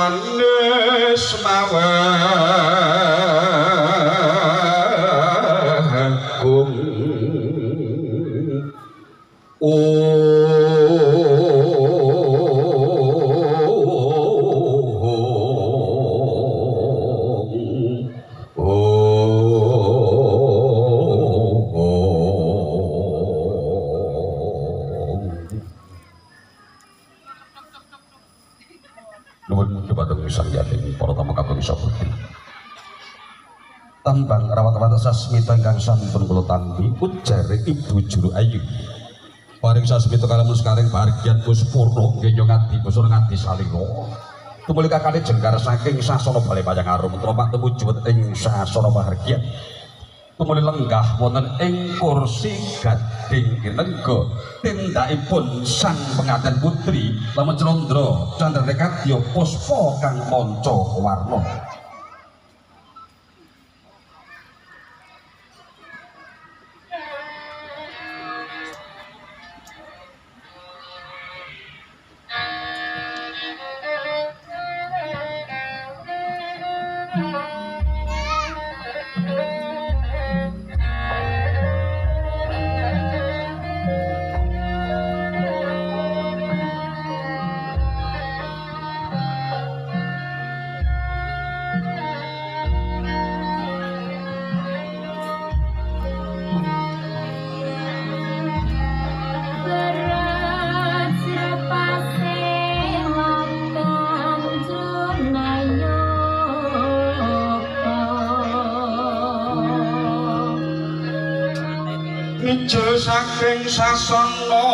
manis mawagung. Tambang rawat-rawat sasmita ingkang sampun kula tampi ujare Ibu Juru Ayu. Paring sasmita kalamun sekaring bahagian Puspurna nggenya ngadi busana ngadi salira. Tumuli kakane jengkar saking sasana bale Payang Arum tropak tumuju ing sasana bahagian. Tumuli lenggah wonten ing kursi gading kinengga tindakipun sang pengantin putri lamun Candra Candrane Kadya Puspa kang manca warna. Saking sasana